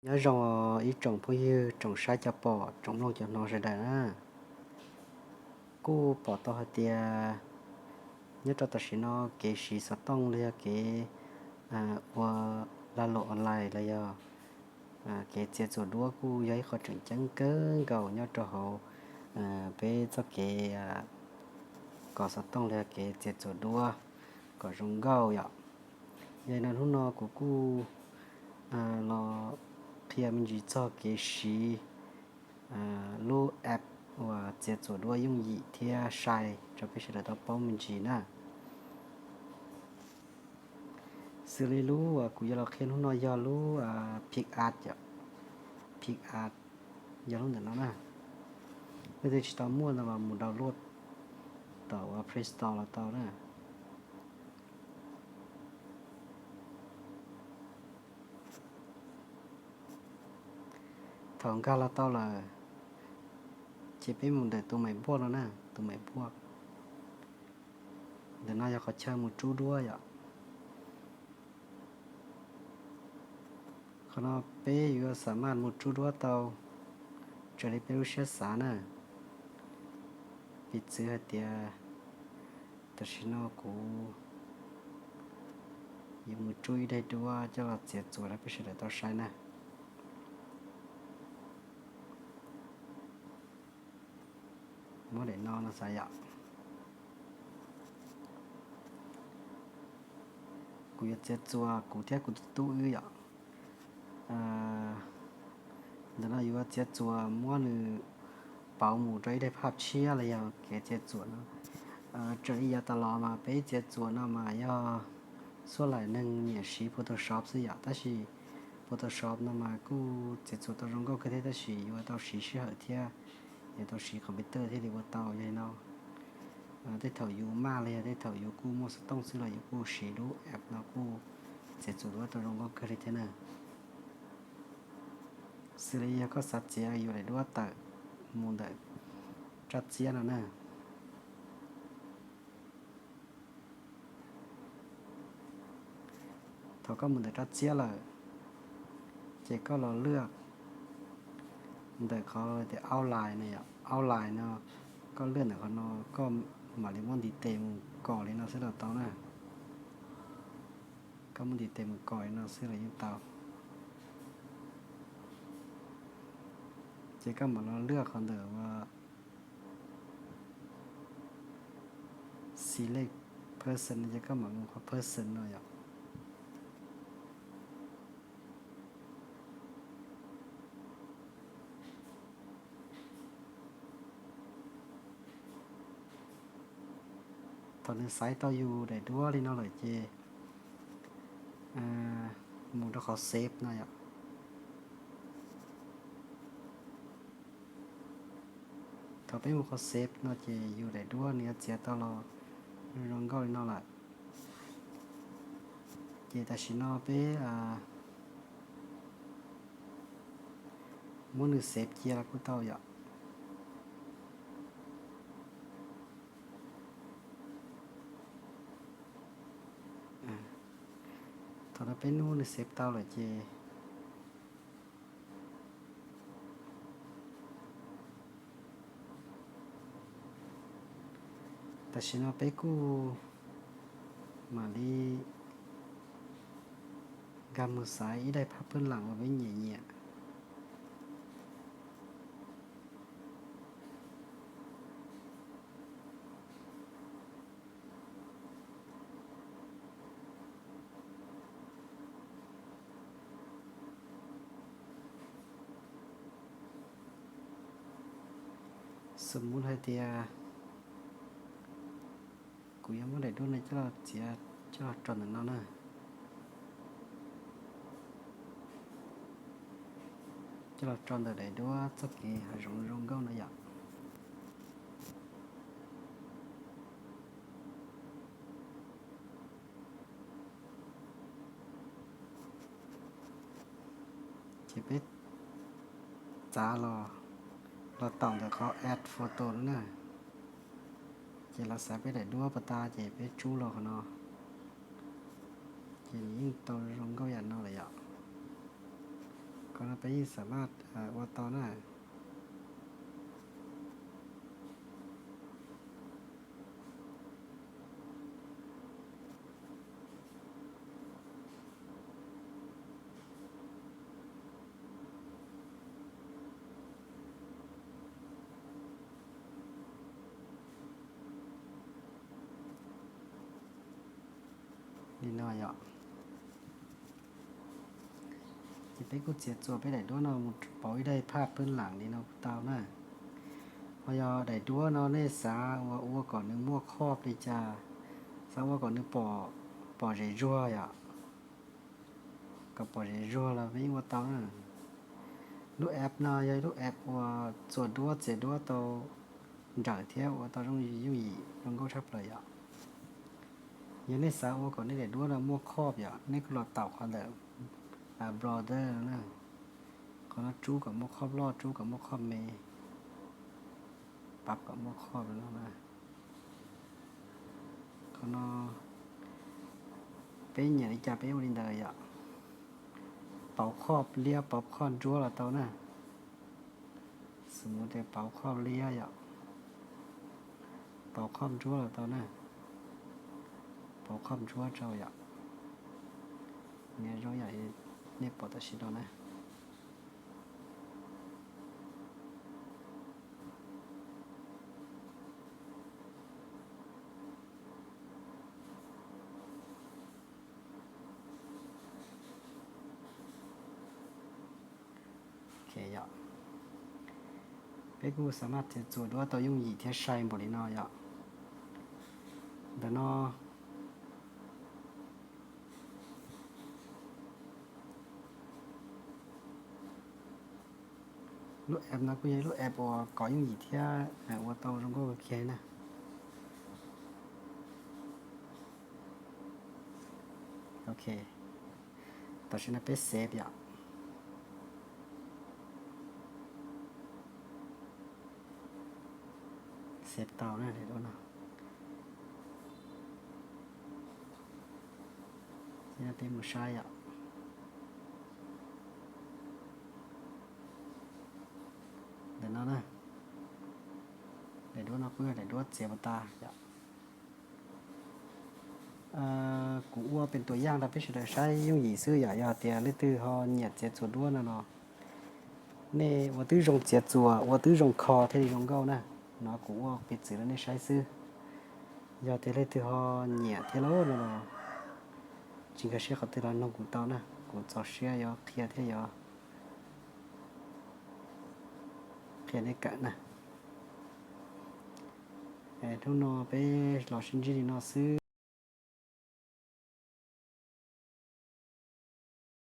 Nyob zoo ib tsoom phooj ywg, tsoom saib cov pom, tsoom mloog cov hnov sawv daws na. Kuj pom tau hais tias nyob rau tam sim no kev siv xov tooj los yog kev ua lag luam online los yog kev txiav txuas duab kuj yog ib qho tseem ceeb kawg nkaus nyob rau hauv peb txoj kev kov xov tooj los yog kev txiav txuas duab kom zoo nkauj yom. Yog li no hnub no kuv kuj los qhia me ntsis txog kev siv lub app uas txiav txuas duab yooj yim thiab sai rau peb sawv daws tau paub me ntsis na. Xws li lub uas kuv yuav los qhia hnub no yog lub PicsArt yom. PicsArt yog lub ntawm no na. Leej twg tsis tau muaj no los mus download tom uas Play Store los tau na. Thaum nkag los tau lawm ces peb mus ntawm tus maim npuaj no na, tus maim npuaj. Ntawm no yog qhov chaw mus rub duab yom. Qhov no peb yuav xa maj mus rub duab tau raws li peb lub siab xav na. Piv txwv hais tias tam sim no kuv yuav mus rub ib daim duab coj los txiav txuas rau peb sawv daws tau saib na. Muab daim no no xav yom. Kuv yuav txiav txuas kuv thiab kuv tus tub wb yom. Ntawm no yuav txiav txuas muab nws pauv mus rau ib daim phaj tshiab los yog kev txiav txuas no. Raws li yav tas los mas peb txiav txuas no mas yog suab laim neeg nyiam siv Photoshop xwb yom, tab sis Photoshop no mas kuj txiav txuas tau zoo nkauj kawg thiab, tab sis yuav tau siv sij hawm thiab yuav tau siv computer thiaj li ua tau. Yog li no tej thaum yus maj los yog tej thaum yus kuj muaj xov tooj xwb los yus kuj siv lub app no kuj txiav txuas duab tau zoo nkauj kawg li thiab na. Xws li yog koj xav txiav yus daim duab tawm mus ntawm rab txiab no na. Thaum koj mus ntawm rab txiab lawm, ces koj los lwaj ntawm qhov tias outline no yom, outline no, koj lwaj ntawm qhov no koj mam li muab ntiv tes mus kom li no xwb los tau na. Koj muab ntiv tes mus kom li no xwb los yeej tau. Ces koj mam los lwaj qhov ntawm ua select person no ces koj mam mus qhov person no yom. Thaum nws xaiv tau yus daim duab li no lawm ces mus rau qhov save no yom. Thaum peb mus qhov save no ces yus daim duab nws yuav txiav tau los zoo nkauj li no lawm. Ces tam sim no peb muab nws save cia los kuj tau yom. Thaum no peb muab nws save tau lawm ces tam sim no peb kuj mam li nkag mus xaiv ib daim phaj pawg lam uas peb nyiam nyiam. Xws li hais tias kuv yuav muab daim duab no coj los txiav coj los rau ntawm no na. Coj los rau ntawm daim duab txoj kev hav zoov zoo nkauj no yom. Ces peb txav los, los tom ntawm qhov add photo no na. Ces los xaiv peb daim duab pas tas ces peb tsub los qhov no. Ces nws yeej tau zoo nkauj yam no lawm yom. Qhov no peb yeej xam maj ua tau na. Li no yom. Ces peb kuj txiav txuas peb daim duab no mus pauv ib daim phaj pwb lam li no kuj tau na. Ho yog daim duab no nej xav ua ua kom nws muaj khob li cas, xav ua kom nws pom, pom zem zuag yom, kom pom zem zuag los peb yeej ua tau na. Lub app no yog ib lub app uas txuas duab txiav duab tau nrawm thiab ua tau yooj yim zoo nkauj tshaj plaws yom. Yog nej xav ua kom nej daim duab no muaj khob yom, nej kuj los taum qhov ntawm browser na. Qhov no rub kom muaj khob loj, rub kom muaj khob me, pab kom muaj khob no na. Qhov no peb nyiam li cas peb ua li ntawd yom. Pauv khob liab pauv khob ntsuab los tau na. Xws mus tias pauv khob liab yom, pauv khob ntsuab los tau na. Pauv khob ntsuab rau yom. Nws zoo yam nej pom tam sim no na. Ok yom. Peb kuj xam maj txiav txuas duab tau yooj yim thiab sai npaum li no yom. Ntawm no lub app no kuj yog ib lub app uas kov yooj yim thiab ua tau zoo nkauj kawg kiag na. Ok, tam sim no peb save yom. Save tau na daim duab no. Peb mus saib yom. Ntawm no na, daim duab no kuj yog daim duab txiav puas tas yom. Kuv ua pes tuam yaj rau peb sawv daws saib yooj yim xwb yom. Yog tias leej twg ho nyiam txiav txuas duab no los nej ua twb zoo txiav txuas, ua twb zoo kho thiaj li zoo nkauj na. No kuv ua piv txwv rau nej saib xwb. Yog tias leej twg ho nyiam thiab lauj no los tsis nkag siab qhov twg los noog kuv tau na, kuv txaus siab yuav qhia thiab yuav qhia nej kawm na. Hnub no peb los sib ntsib li no xwb.